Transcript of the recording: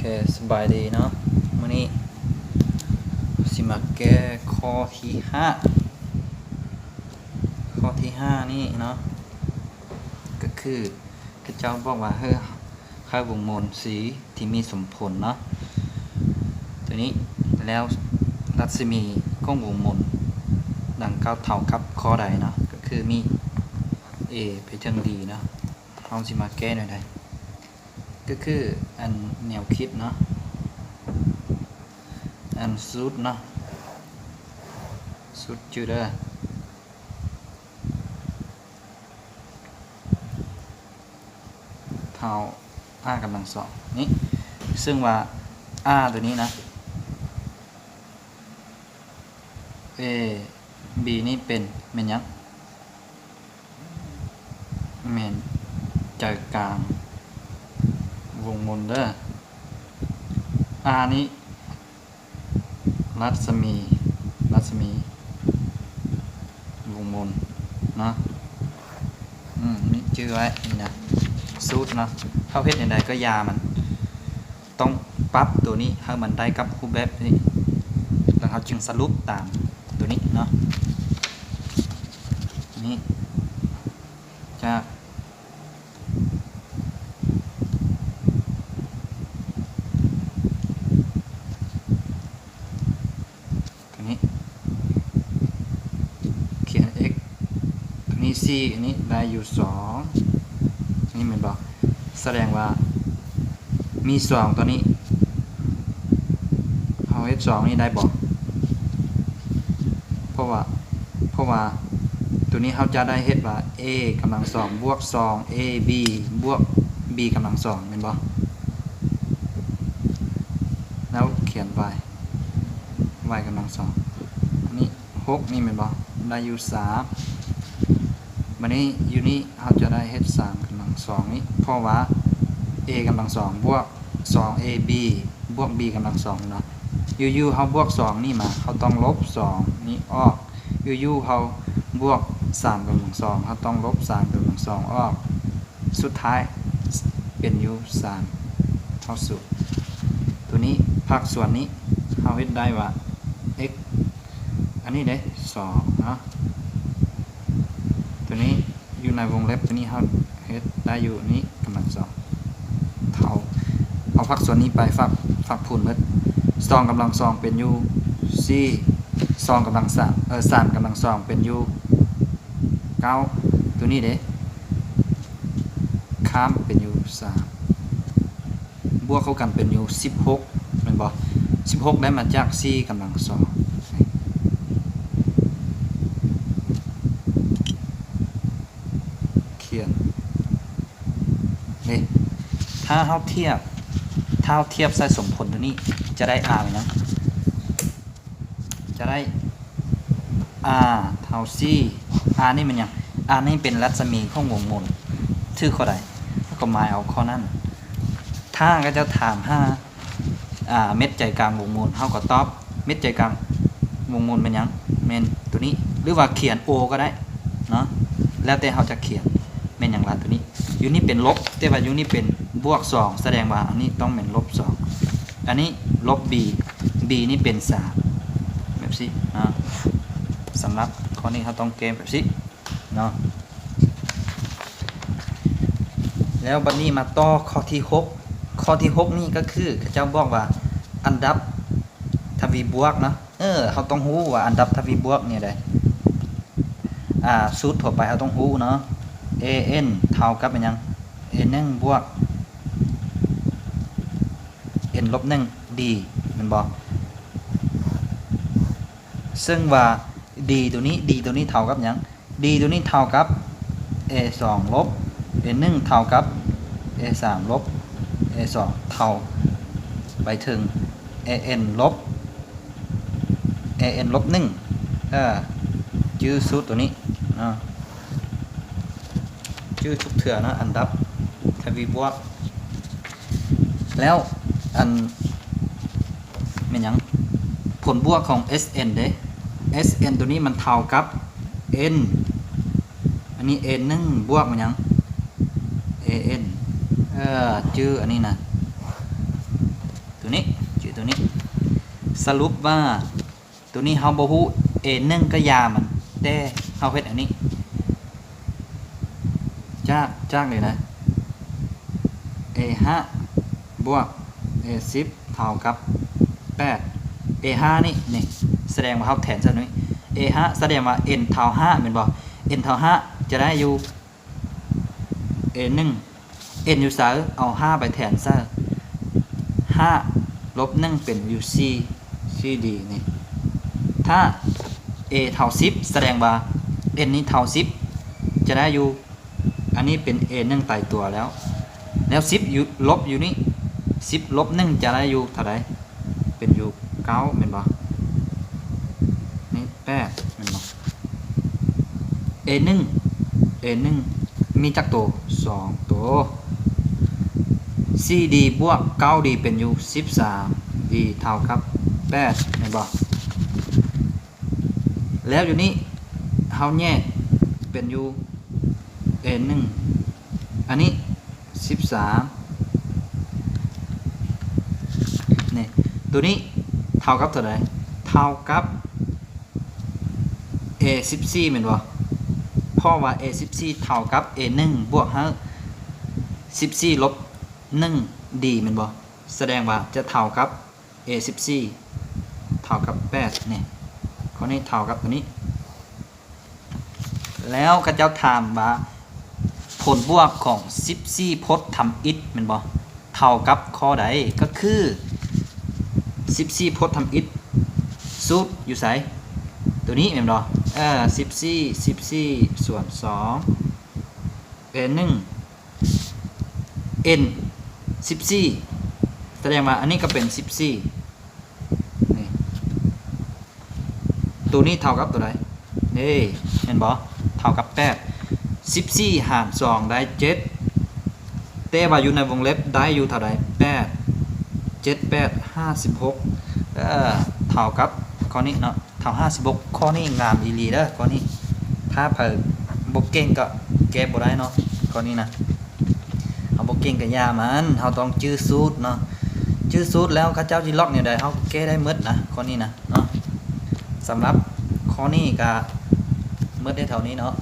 ເອີ ສະບາຍດີເນາະ, ມື້ນີ້ຊິມາແກ້ຂໍ້ທີຫ້າ ຂໍ້ທີຫ້ານີ້ເນາະ ກໍຄືເຂົາເຈົ້າບອກວ່າ ໃຫ້ ໃຫ້ວົງມົນ C ທີ່ມີສົມຜົນເນາະ ຕົວນີ້ ແລ້ວລັດສະໝີຂອງວົງມົນດັ່ງກ່າວເທົ່າກັບຂໍ້ໃດເນາະ ກໍຄືມີ A ໄປເຖິງ D ເນາະ. ເຮົາຊິມາແກ້ແນວໃດ? ກໍຄືອັນແນວຄິດເນາະ ອັນສູດເນາະ ສູດຈື່ເດີ ເທົ່າ R ກຳລັງສອງນີ້ ເຊິ່ງວ່າ R ຕົວນີ້ນະ A B ນີ້ເປັນ ແມ່ນຫຍັງ? ແມ່ນໃຈກາງວົງມົນເດີ. R ນີ້ລັດສະໝີ ລັດສະໝີວົງມົນເນາະ. ອືມ ນີ້ຈື່ໄວ້ ນີ້ນະ ສູດເນາະ. ເຮົາເຮັດແນວໃດກໍຢ່າມັນ ຕ້ອງປັບຕົວນີ້ໃຫ້ມັນໄດ້ກັບຮູບແບບນີ້ ແລ້ວເຮົາຈຶ່ງສະຫຼຸບຕາມຕົວນີ້ເນາະ. ນີ້ ຈາກ ຕົວນີ້ ຂຽນ x ຕົວນີ້ C ອັນນີ້ໄດ້ຢູ່ສອງ ນີ້ແມ່ນບໍ່? ສະແດງວ່າມີສອງຕົວນີ້ ເຮົາເຮັດສອງນີ້ໄດ້ບໍ່? ເພາະວ່າ ເພາະວ່າຕົວນີ້ເຮົາຈະໄດ້ເຮັດວ່າ A ກຳລັງສອງບວກສອງ A B ບວກ B ກຳລັງສອງ ແມ່ນບໍ່? ແລ້ວຂຽນ y y ກຳລັງສອງ ອັນນີ້ຫົກນີ້ແມ່ນບໍ່? ໄດ້ຢູ່ສາມ. ບາດນີ້ຢູ່ນີ້ເຮົາຈະໄດ້ເຮັດສາມກຳລັງສອງນີ້ ເພາະວ່າ A ກຳລັງສອງບວກສອງ A B ບວກ B ກຳລັງສອງເນາະ. ຢູ່ໆເຮົາບວກສອງນີ້ມາ ເຮົາຕ້ອງລົບສອງນີ້ອອກ. ຢູ່ໆເຮົາບວກສາມກຳລັງສອງ ເຮົາຕ້ອງລົບສາມກຳລັງສອງອອກ. ສຸດທ້າຍເປັນຢູ່ສາມ ເທົ່າສູນ. ຕົວນີ້ພາກສ່ວນນີ້ເຮົາເຮັດໄດ້ວ່າ x ອັນນີ້ເດ້ ສອງເນາະ ຕົວນີ້ຢູ່ໃນວົງເລັບ ຕົວນີ້ເຮົາເຮັດໄດ້ຢູ່ນີ້ກຳລັງສອງ ເທົ່າ ເອົາພາກສ່ວນນີ້ໄປຝາກ ຝາກພູນໝົດ ສອງກຳລັງສອງເປັນຢູ່ສີ່ ສອງກຳລັງສາມ ເອີ ສາມກຳລັງສອງເປັນຢູ່ເກົ້າ ຕົວນີ້ເດ້ ຂ້າມເປັນຢູ່ສາມ ບວກເຂົ້າກັນເປັນຢູ່ສິບຫົກ ແມ່ນບໍ່? ສິບຫົກໄດ້ມາຈາກສີ່ກຳລັງສອງ ຂຽນ ນີ້ ຖ້າເຮົາທຽບ ຖ້າເຮົາທຽບໃສ່ສົມຜົນຕົວນີ້ ຈະໄດ້ R ແມ່ນຫຍັງ? ຈະໄດ້ R ເທົ່າ C. R ນີ້ແມ່ນຫຍັງ? R ນີ້ເປັນລັດສະໝີຂອງວົງມົນ ຖືກຂໍ້ໃດ ເຮົາກໍໝາຍເອົາຂໍ້ນັ້ນ. ຖ້າເຂົາເຈົ້າຖາມຫາ ອ່າ ເມັດໃຈກາງວົງມົນ ເຮົາກໍຕອບ ເມັດໃຈກາງວົງມົນແມ່ນຫຍັງ? ແມ່ນຕົວນີ້ ຫຼືວ່າຂຽນ O ກໍໄດ້ເນາະ ແລ້ວແຕ່ເຮົາຈະຂຽນ ແມ່ນຫຍັງລະຕົວນີ້? ຢູ່ນີ້ເປັນລົບ ແຕ່ວ່າຢູ່ນີ້ເປັນບວກສອງ ສະແດງວ່າອັນນີ້ຕ້ອງແມ່ນລົບສອງ ອັນນີ້ລົບ B B ນີ້ເປັນສາມ ແບບຊີ້ເນາະ. ສຳລັບຂໍ້ນີ້ເຮົາຕ້ອງແກ້ແບບຊີ້ເນາະ. ແລ້ວບັດນີ້ມາຕໍ່ຂໍ້ທີຫົກ ຂໍ້ທີຫົກນີ້ກໍຄືເຂົາເຈົ້າບອກວ່າອັນດັບທະວີບວກເນາະ ເອີ ເຮົາຕ້ອງຮູ້ວ່າອັນດັບທະວີບວກແນວໃດ? ອ່າ ສູດທົ່ວໄປເຮົາຕ້ອງຮູ້ເນາະ An ເທົ່າກັບຫຍັງ? An ໜຶ່ງບວກ An ລົບໜຶ່ງ D ແມ່ນບໍ່? ເຊິ່ງວ່າ D ຕົວນີ້ D ຕົວນີ້ເທົ່າກັບຫຍັງ? D ຕົວນີ້ເທົ່າກັບ A ສອງລົບ A ໜຶ່ງເທົ່າກັບ A ສາມລົບ A ສອງເທົ່າໄປເຖິງ An ລົບ An ລົບໜຶ່ງ ເອີ ຈື່ສູດຕົວນີ້ເນາະ ຈື່ທຸກເທື່ອເນາະ ອັນດັບທະວີບວກ. ແລ້ວອັນ ແມ່ນຫຍັງ? ຜົນບວກຂອງ Sn ເດ້ Sn ຕົວນີ້ມັນເທົ່າກັບ N ອັນນີ້ N ໜຶ່ງບວກແມ່ນຫຍັງ? An ເອີ ຈື່ອັນນີ້ນະ ຕົວນີ້ ຈື່ຕົວນີ້. ສະຫຼຸບວ່າ ຕົວນີ້ເຮົາບໍ່ຮູ້ ເອໜຶ່ງກໍຢ່າມັນ, ແຕ່ເຮົາເຮັດອັນນີ້ ຈາກ ຈາກນີ້ນະ ເອຫ້າບວກເອສິບເທົ່າກັບແປດ. ເອຫ້ານີ້ ນີ້ ສະແດງວ່າເຮົາແທນໃສ່ນີ້ ເອຫ້າ ສະແດງວ່າເອັນເທົ່າຫ້າແມ່ນບໍ່? ເອັນເທົ່າຫ້າຈະໄດ້ຢູ່ ເອໜຶ່ງ ເອັນຢູ່ໃສ? ເອົາຫ້າໄປແທນໃສ່ ຫ້າລົບໜຶ່ງເປັນຢູ່ສີ່ ສີ່ດີນີ້. ຖ້າເອເທົ່າສິບ ສະແດງວ່າເອັນນີ້ເທົ່າສິບ ຈະໄດ້ຢູ່ ອັນນີ້ເປັນເອໜຶ່ງຕາຍຕົວແລ້ວ ແລ້ວສິບຢູ່ ລົບຢູ່ນີ້ ສິບລົບໜຶ່ງຈະໄດ້ຢູ່ເທົ່າໃດ? ເປັນຢູ່ເກົ້າແມ່ນບໍ່? ນີ້ແປດແມ່ນບໍ່? ເອໜຶ່ງ ເອໜຶ່ງມີຈັກໂຕ? ສອງໂຕ. ສີ່ດີບວກເກົ້າດີເປັນຢູ່ສິບສາມ ດີເທົ່າກັບແປດແມ່ນບໍ່? ແລ້ວຢູ່ນີ້ເຮົາແຍກເປັນຢູ່ເອໜຶ່ງ ອັນນີ້ສິບສາມ ນີ້ ຕົວນີ້ເທົ່າກັບເທົ່າໃດ? ເທົ່າກັບເອສິບສີ່ແມ່ນບໍ່? ເພາະວ່າເອສິບສີ່ເທົ່າກັບເອໜຶ່ງບວກໃຫ້ສິບສີ່ລົບໜຶ່ງດີແມ່ນບໍ່? ສະແດງວ່າຈະເທົ່າກັບ ເອສິບສີ່ເທົ່າກັບແປດນີ້ ຂໍ້ນີ້ເທົ່າກັບຕົວນີ້. ແລ້ວເຂົາເຈົ້າຖາມວ່າ ຜົນບວກຂອງສິບສີ່ພົດທຳອິດແມ່ນບໍ່ ເທົ່າກັບຂໍ້ໃດ? ກໍຄືສິບສີ່ພົດທຳອິດ ສູດຢູ່ໃສ? ຕົວນີ້ແມ່ນບໍ່? ເອີ ສິບສີ່ ສິບສີ່ສ່ວນສອງ ເປັນໜຶ່ງ ເອັນສິບສີ່ ສະແດງວ່າອັນນີ້ກໍເປັນສິບສີ່ ນີ້ ຕົວນີ້ເທົ່າກັບຕົວໃດ? ນີ້ ເຫັນບໍ່? ເທົ່າກັບແປດ. ສິບສີ່ຫານສອງໄດ້ເຈັດ ແຕ່ວ່າຢູ່ໃນວົງເລັບໄດ້ຢູ່ເທົ່າໃດ? ແປດ ເຈັດແປດຫ້າສິບຫົກ ເອີ ເທົ່າກັບຂໍ້ນີ້ເນາະ ເທົ່າຫ້າສິບຫົກ. ຂໍ້ນີ້ງາມອີ່ຫຼີເດີ ຂໍ້ນີ້ ຖ້າໃຜບໍ່ເກັ່ງກໍແກ້ບໍ່ໄດ້ເນາະ ຂໍ້ນີ້ນະ. ເຮົາບໍ່ເກັ່ງກໍຢ່າມັນ ເຮົາຕ້ອງຈື່ສູດເນາະ ຈື່ສູດແລ້ວເຂົາເຈົ້າຊິລັອກແນວໃດ ເຮົາກໍແກ້ໄດ້ໝົດນະ ຂໍ້ນີ້ນະເນາະ. ສຳລັບຂໍ້ນີ້ກໍໝົດໄດ້ເທົ່ານີ້ເນາະ.